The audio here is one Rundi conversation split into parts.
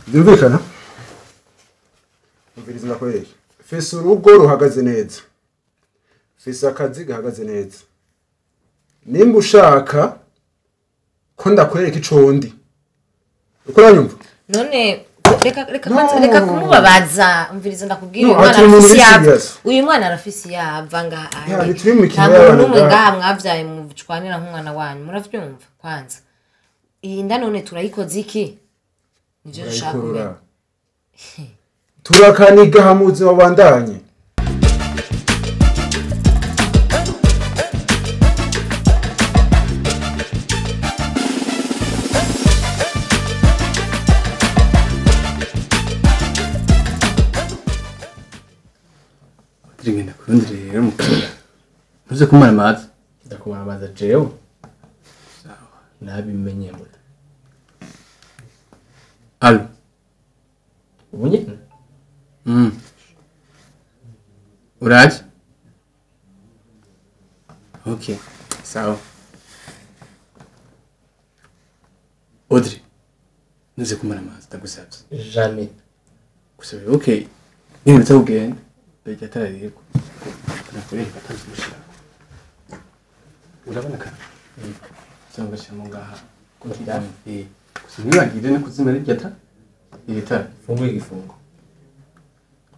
Byumvikana? Umviriza ndakwereke. Fise urugo ruhagaze neza. Fise akazi gahagaze neza. Nimba ushaka ko ndakwereka ico ndi. Uko uranyumva? None reka kumubabaza, umviriza ndakubwira uyu mwana arafise yava ngaha. Nta n'umwe ngaha mwavyaye mucwanira nk'umwana wanyu, muravyumva kwanza. Iyi nda none turayikoze iki? Nivyo dushaka kumenya. Turakaniga hamuzi wabandanye. Ngenda kurondera rero mukura. Ntuze kumara amazi. Ndakumara amazi jewe. Sawa, nabimenye muta. Allo. Ubunye? Uraje? Okay, sawa. Audrey. Ntuze kumara amazi ndagusabye. Jamais. Gusabye okay. Nini bitagenda? Bijya tarariko. Nakoreye batanze mushira. Urabona ka? Sanga shamo ngaha. Kugira kusinibagire no kuzima rirya ta. Iri tara funguye igifungo.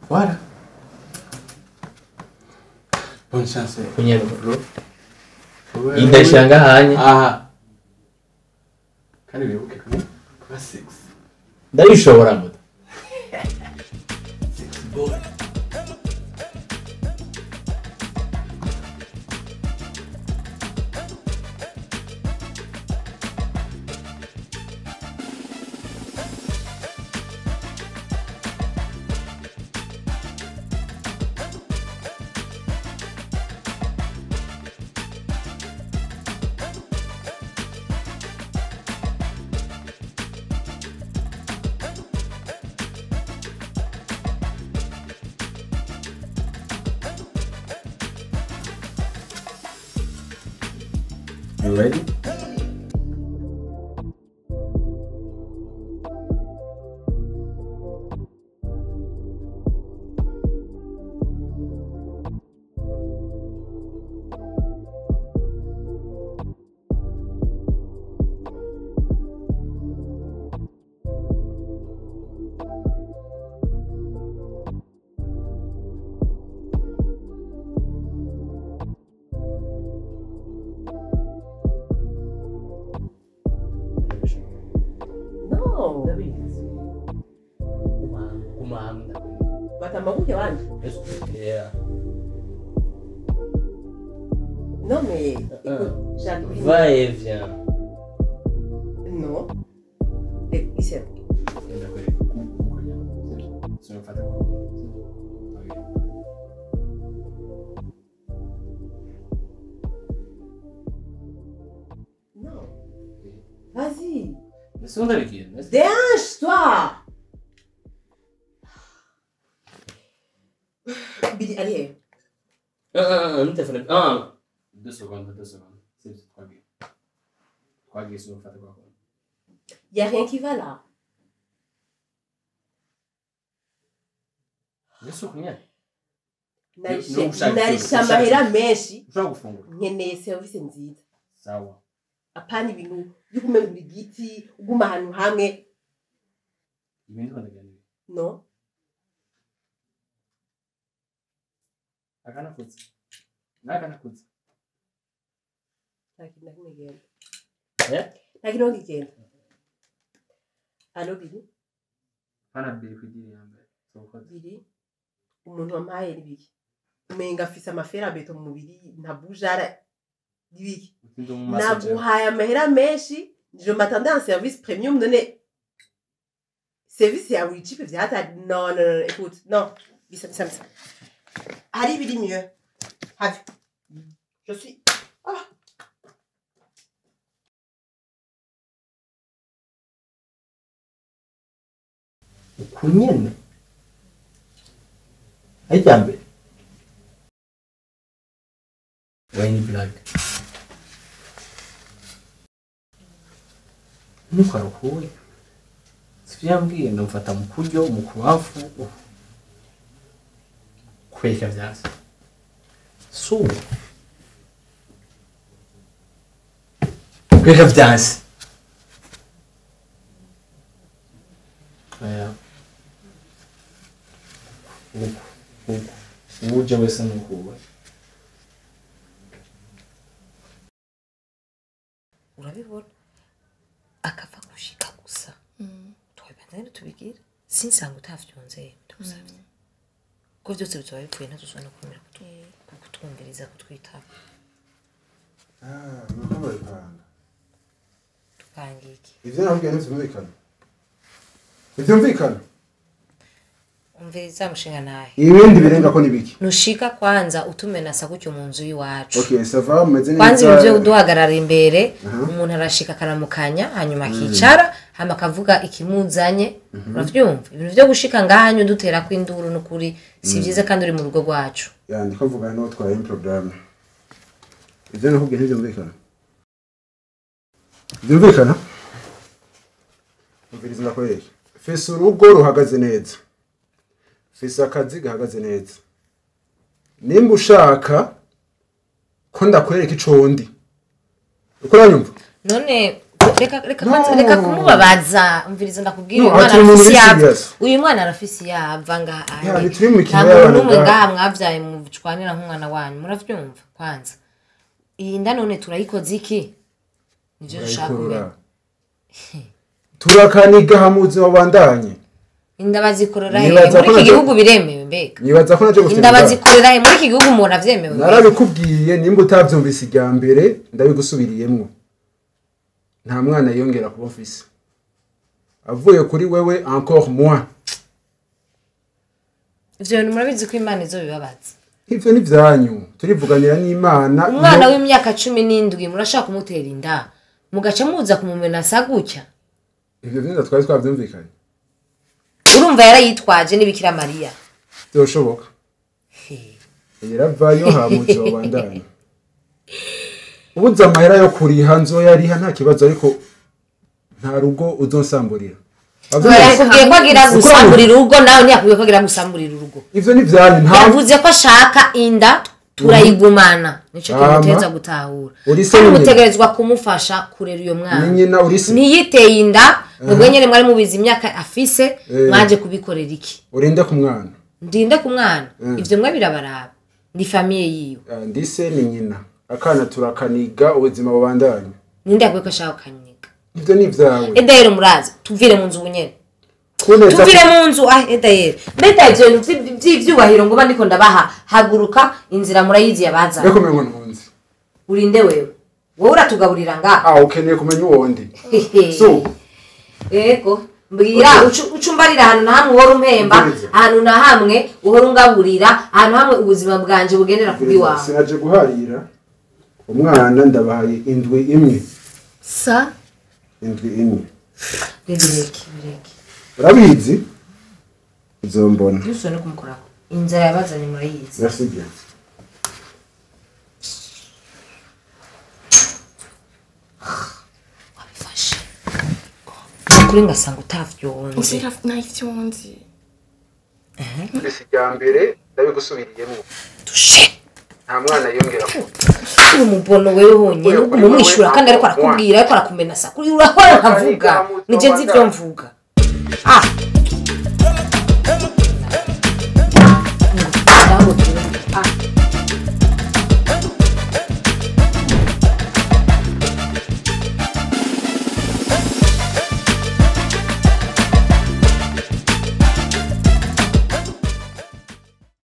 Voilà. Bonne chance. Kunyana bro. Indashanga hanye. Aha. Kandi wibuke kumwe kuba 6. Ndabishobora muta. 6 boy. You ready? Yeah. Non mais écoute, j'arrive. Va et viens. Non. Ici. Non. Vas-y. Mais c'est avec qui? Déhanche-toi. Bidi, allez. 2 secondes, 2 secondes. C'est 3 G. 3 G sur le. Il n'y a rien qui va là. Narisha menshi. Nkeneye service nziza. Sawa. Apana ibintu byo kumengura igiti, uguma ahantu hamwe. Ibintu ndagana. No. Akana kutse. Nakana kutse. Ntakintu na kimwe genda. Eh? Ntakintu kigenda. Alo biri? Pana biri kwidiri ya mbere. Biri. Umuntu wampaye nibiki? Umenga afise amafera beto mu mubiri ntabujara nibiki? Naguhaye amahera menshi, je m'attendais à un service premium donné. Service yawe ichipe vyata. Non, non, non, écoute, non. Bisa, bisa, bisa. Allez, biri mieux. Have. Je suis. Ah. Ukunyene. Ayambe. Wayne Black. Nuko aruhuye. Sivyo yambwiye ndamufata mu kuryo mu kubafu kweka vyanse. So kweka vyanse. Oya. Uku. Uje wese nukuba. Urabibona akava gushika gusa. Twabibanza tubigira sinsanga utavyonze ndagusavye. Ko vyose bizoba bipfuye ntazosubira no kwemera kutwumviriza kutwitaba. Nuko baripanga. Tupanga iki? Ivyo nakubwiye ntivyumvikana. Ntivyumvikana. Umviriza mushinga naye. Ibindi birenga ko nibiki? Nushika kwanza utumenasa gutyo mu nzu y'iwacu. Okay, ça va meze neza. Kwanza ibyo kuduhagarara imbere, umuntu arashika akaramukanya hanyuma akicara, hama akavuga ikimuzanye. Uravyumva? Ibintu byo gushika ngahanyu dutera ko induru n'ukuri si byiza kandi uri mu rugo rwacu. Ya ndiko mvuga no twaye programme. Ivyo nakubwiye ntivyumvikana. Ntivyumvikana? Umviriza ndakwereka. Fise urugo ruhagaze neza. Fise akazi gahagaze neza. Nimba ushaka ko ndakwereka ico ndi. Uko uranyumva? None reka kumubabaza. Umviriza ndakubwira uyu mwana arafise yava ngaha. Nta muntu n'umwe ngaha mwavyaye mucwanira nk'umwana wanyu. Muravyumva kwanza. Iyi nda none turayikoze iki? Nivyo dushaka kumenya. Turakaniga hamuzi wabandanye. Inda bazikorora he? Muri iki gihugu biremewe mbega. Nibaza ko naje gufite. Inda bazikorera he? Muri iki gihugu umuntu avyemewe. Narabikubwiye nimba utavyumvise irya mbere ndabigusubiriyemwo. Nta mwana yongera kuba mfise. Avuye kuri wewe encore moins. Ivyo bintu murabizi ko Imana izobibabaza. Ivyo ni vyanyu. Turivuganira n'Imana. Umwana w'imyaka 17 murashaka kumutera inda. Mugaca muza kumumenasa gutya. Ivyo bintu twari twavyumvikanye. Urumva yarayitwaje n'Ibikira Mariya. Byoshoboka. Yaravayo hamuzi wabandanye. Ubuze amahera yo kuriha nzoyariha nta kibazo ariko nta rugo uzonsamburira. Yakubwiye ko agira gusamburira urugo nawe ntiyakubwiye ko agira gusamburira urugo. Ivyo ni vyanyu nta. Yavuze ko ashaka inda turayigumana. Nico kimuteza gutahura. Kandi mutegerezwa kumufasha kurera uyo mwana. Ntiyiteye inda mwebwe nyene mwari mubizi imyaka afise mwaje kubikorera iki? Urinde ku mwana. Ndinde ku mwana. Ivyo mwe birabaraba. Ni famille yiwe. Ndise ni nyina. Akana turakaniga ubuzima bubandanye. Ninde yakwiye ko ashaka kaniga? Ivyo ni vyawe. Edayero murazi tuvire mu nzu bunyene. Tuvire mu nzu edayero. Mbeta ivyo bintu vy'ivyubahiro ngo bandiko ndabaha haguruka inzira murayizi yabaza. Reko mengo ntunzi. Urinde wewe. Wowe uratugaburira ngaha. Ukeneye kumenya uwondi. So Ego mbwira ucumbarira ahantu na hamwe uhora umpemba, ahantu na hamwe uhora ungaburira, ahantu hamwe ubuzima bwanje bugendera kubi wawe. Sinaje guharira. Umwana ndabahaye indwi imwe. Sa indwi imwe. Bireke. Urabizi? Uzombona. Byose no kumukorako. Inzara yabazanye murayizi. Merci bien. Wabifashe. Kuri ngasanga utavyonze. Uzira navyonze. Ese mbere ndabigusubiriyemwo. Tushe. Nta mwana yongera ko. Umubono wewe honyene umwishura kandi ariko arakubwira ariko arakumenasa kuri urahora nkavuga. Nije nzi ivyo mvuga.